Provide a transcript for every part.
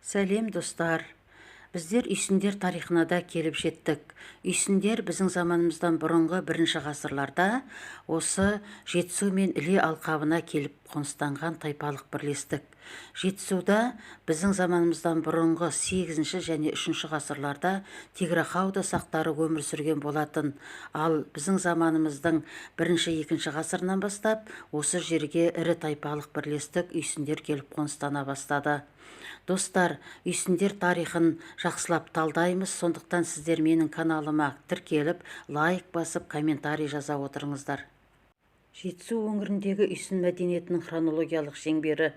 Сәлем, достар! Біздер үйсіндер тарихына да келіп жеттік. Үйсіндер біздің заманымыздан бұрынғы бірінші ғасырларда осы Жетісу мен Іле алқабына келіп қоныстанған тайпалық бірлестік. Жетісуда біздің заманымыздан бұрынғы 8 және 3 ғасырларда Тиграхауда сақтары өмір сүрген болатын. Ал біздің заманымыздың бірінші, екінші ғасырынан бастап осы жерге ірі тайпалық бірлестік үйсіндер келіп қоныстана бастады. Достар, үйсіндер тарихын жақсылап талдаймыз, сондықтан сіздер менің каналыма тіркеліп, лайк басып, комментарий жаза отырыңыздар. Жетісу өңіріндегі үйсін мәдениетінің хронологиялық шеңбері.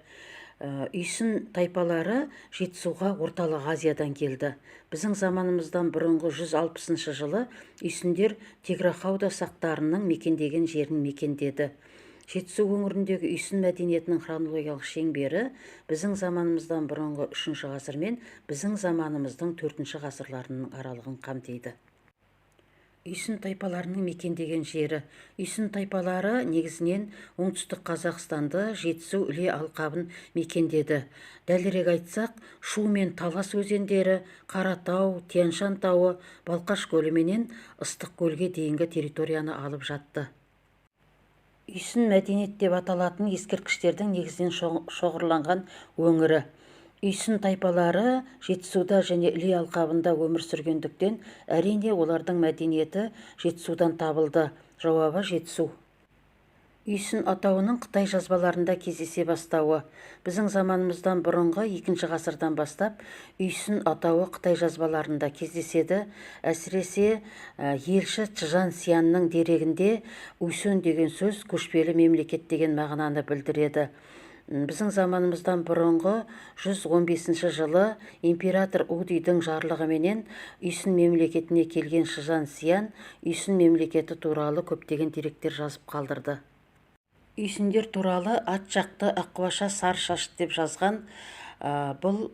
Үйсін тайпалары Жетісуға Орталық Азиядан келді. Біздің заманымыздан бұрынғы 160 жылы үйсіндер Тиграхауда сақтарының мекендеген жерін мекендеді. Жетісу өңіріндегі үйсін мәдениетінің хронологиялық шеңбері біздің заманымыздан бұрынғы 3 ғасыр мен біздің заманымыздың 4 ғасырларының аралығын қамтиды. Үйсін тайпаларының мекендеген жері. Үйсін тайпалары негізінен Оңтүстік Қазақстанды, Жетісу, Іле алқабын мекендеді. Дәлірек айтсақ, Шу мен Талас өзендері, Қаратау, Тянь-Шань тауы, Балқаш көлі менен Ыстық көлге дейінгі территорияны алып жатты. Үйсін мәдениет деп аталатын ескерткіштердің негізінен шоғырланған өңірі. Үйсін тайпалары Жетісуда және Іле алқабында өмір сүргендіктен, әрине, олардың мәдениеті Жетісудан табылды. Жауабы: Жетісу. Үйсін атауының Қытай жазбаларында кездесе бастауы. Біздің заманымыздан бұрынғы екінші ғасырдан бастап үйсін атауы Қытай жазбаларында кездеседі. Әсіресе елші Чжан Сянның дерегінде үйсін деген сөз көшпелі мемлекет деген мағынаны білдіреді. Біздің заманымыздан бұрынғы 115 жылы император Удидің жарлығыменен Үйсін мемлекетіне келген Чжан Сян Үйсін мемлекеті туралы көптеген деректер жазып қалдырды. Үйсіндер туралы ат жақты, аққұбаша, сары шашты деп жазған, бұл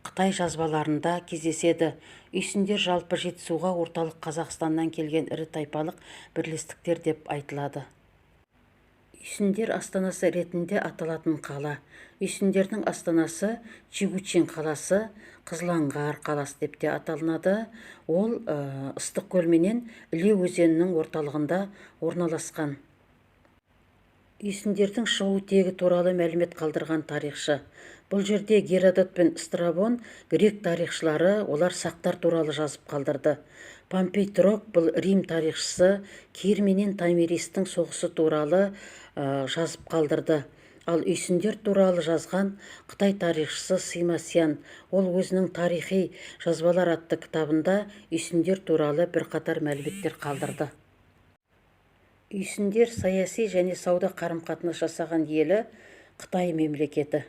Қытай жазбаларында кездеседі. Үйсіндер жалпы Жетісуға Орталық Қазақстаннан келген ірі тайпалық бірлестіктер деп айтылады. Үйсіндер астанасы ретінде аталатын қала. Үйсіндердің астанасы Чигучин қаласы, Қызылаңғар қаласы деп те аталынады. Ол Ыстықкөл менен Іле өзенінің орталығында орналасқан. Үйсіндердің шығу тегі туралы мәлімет қалдырған тарихшы. Бұл жерде Геродот пен Страбон, грек тарихшылары, олар сақтар туралы жазып қалдырды. Помпей Трок, бұл Рим тарихшысы, Кир менен Томиристің соғысы туралы жазып қалдырды. Ал үйсіндер туралы жазған Қытай тарихшысы Сыма Сян. Ол өзінің «Тарихи жазбалар» атты кітабында үйсіндер туралы бірқатар мәліметтер қалдырды. Үйсіндер саяси және сауда қарым-қатынас жасаған елі: Қытай мемлекеті.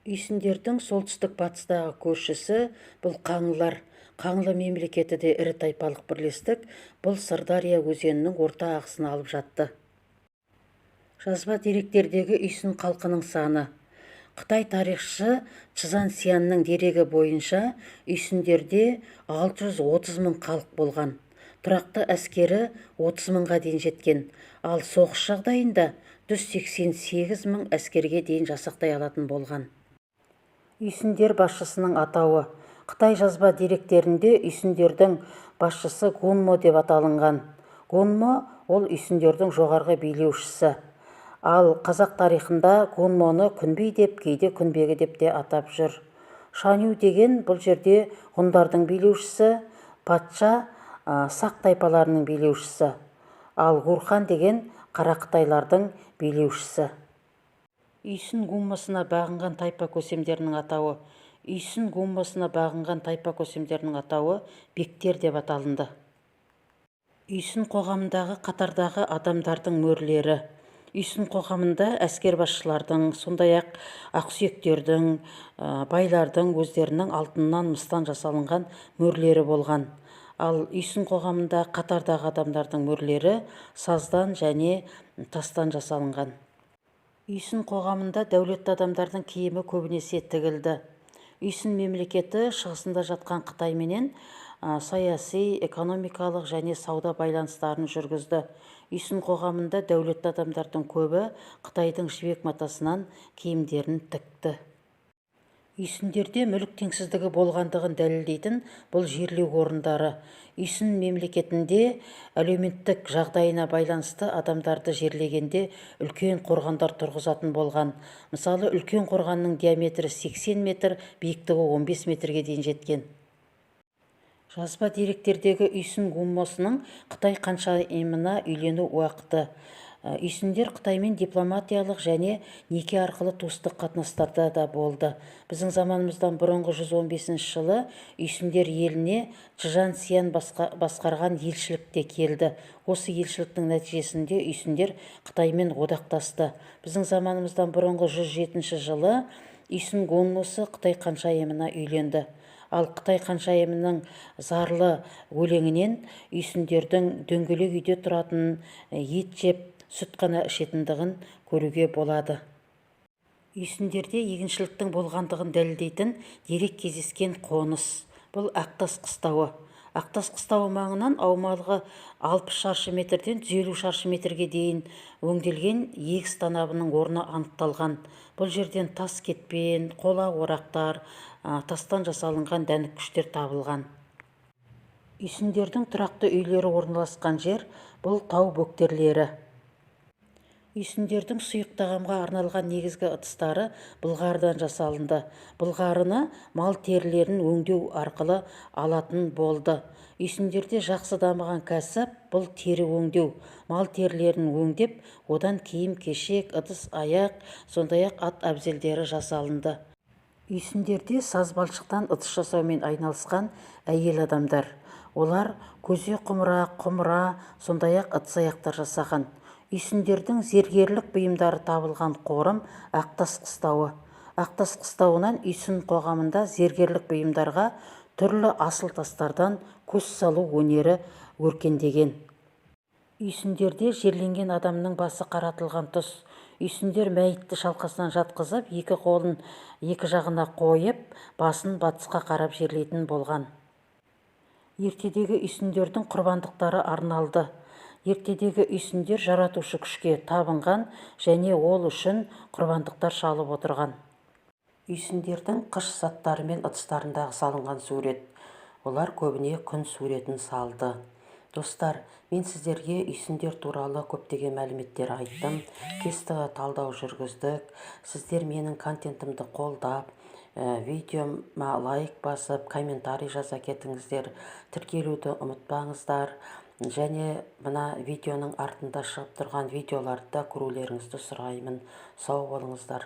Үйсіндердің солтүстік батыстағы көршісі бұл қаңлылар. Қаңлы мемлекеті де ірі тайпалық бірлестік. Бұл Сырдария өзенінің орта ағысын алып жатты. Жазба деректердегі үйсін халқының саны. Қытай тарихшысы Чжан Сянның дерегі бойынша, үйсіндерде 630 мың халық болған. Тұрақты әскері 30 мыңға дейін жеткен, ал соғыс жағдайында 188 мың әскерге дейін жасақтай алатын болған. Үйсіндер басшысының атауы. Қытай жазба деректерінде үйсіндердің басшысы Гунмо деп аталынған. Гунмо ол үйсіндердің жоғарғы билеушісі. Ал қазақ тарихында Гунмоны Күнби деп, кейде Күнбегі деп те атап жүр. Шаню деген бұл жерде ғұндардың билеушісі, патша, сақ тайпаларының билеушісі. Ал Гурхан деген қара қытайлардың билеушісі. Үйсін гуммасына бағынған тайпа көсемдерінің атауы. Үйсін гуммасына бағынған тайпа көсемдерінің атауы бектер деп аталынды. Үйсін қоғамындағы қатардағы адамдардың мөрлері. Үйсін қоғамында әскер басшылардың, сондай-ақ ақсүйектердің, байлардың өздерінің алтыннан, мыстан жасалынған мөрлері болған. Ал үйсін қоғамында қатардағы адамдардың мөрлері саздан және тастан жасалынған. Үйсін қоғамында дәулетті адамдардың киімі көбінесе тігілді. Үйсін мемлекеті шығысында жатқан Қытайменен саяси, экономикалық және сауда байланыстарын жүргізді. Үйсін қоғамында дәулетті адамдардың көбі Қытайдың жібек матасынан киімдерін тікті. Үйсіндерде мүлік теңсіздігі болғандығын дәлелдейтін бұл жерлеу орындары. Үйсін мемлекетінде әлеуметтік жағдайына байланысты адамдарды жерлегенде үлкен қорғандар тұрғызатын болған. Мысалы, үлкен қорғанның диаметрі 80 метр, биіктігі 15 метрге дейін жеткен. Жазба деректердегі Үйсін гуммосының Қытай ханшайымына үйлену уақыты. Үйсіндер Қытаймен дипломатиялық және неке арқылы туыстық қатынастарда да болды. Біздің заманымыздан бұрынғы 115 жылы үйсіндер еліне Чжан Сян басқарған елшілік те келді. Осы елшіліктің нәтижесінде үйсіндер Қытаймен одақтасты. Біздің заманымыздан бұрынғы 107 жылы Үйсін гонносы Қытай ханшайымына үйленді. Ал Қытай ханшайымының зарлы өлеңінен үйсіндердің дөңгелек үйде тұратын, ет жеп, сүт қана ішетіндігін көруге болады. Үйсіндерде егіншіліктің болғандығын дәлелдейтін дерек кездескен қоныс. Бұл Ақтас қыстауы. Ақтас қыстауы маңынан аумағы 60 шаршы метрден 150 шаршы метрге дейін өңделген егіс танабының орны анықталған. Бұл жерден тас кетпен, қола орақтар, тастан жасалынған дәніккіштер табылған. Үйсіндердің тұрақты үйлері орналасқан жер бұл тау бөктерлері. Үйсіндердің сұйық тағамға арналған негізгі ыдыстары былғарыдан жасалынды. Былғарыны мал терілерін өңдеу арқылы алатын болды. Үйсіндерде жақсы дамыған кәсіп бұл тері өңдеу. Мал терілерін өңдеп, одан киім-кешек, ыдыс аяқ, сондай-ақ ат әбзелдері жасалынды. Үйсіндерде саз балшықтан ыдыс жасаумен айналысқан әйел адамдар. Олар көзе құмыра, құмыра, сондай-ақ ыдыс аяқтар жасаған. Үйсіндердің зергерлік бұйымдары табылған қорым Ақтас қыстауы. Ақтас қыстауынан үйсін қоғамында зергерлік бұйымдарға түрлі асыл тастардан көз салу өнері өркендеген. Үйсіндерде жерленген адамның басы қаратылған тұс. Үйсіндер мәйітті шалқасынан жатқызып, екі қолын екі жағына қойып, басын батысқа қарап жерлейтін болған. Ертедегі үйсіндердің құрбандықтары арналды. Ертедегі үйсіндер жаратушы күшке табынған және ол үшін құрбандықтар шалып отырған. Үйсіндердің қыш заттары мен ыдыстарындағы салынған сурет. Олар көбіне күн суретін салды. Достар, мен сіздерге үйсіндер туралы көптеген мәліметтер айттым, кесті талдау жүргіздік. Сіздер менің контентімді қолдап, видеома лайк басып, комментарий жаза кетіңіздер, тіркелуді ұмытпаңыздар. Және мына видеоның артында шығып тұрған видеоларды да көрулеріңізді сұраймын. Сау болыңыздар.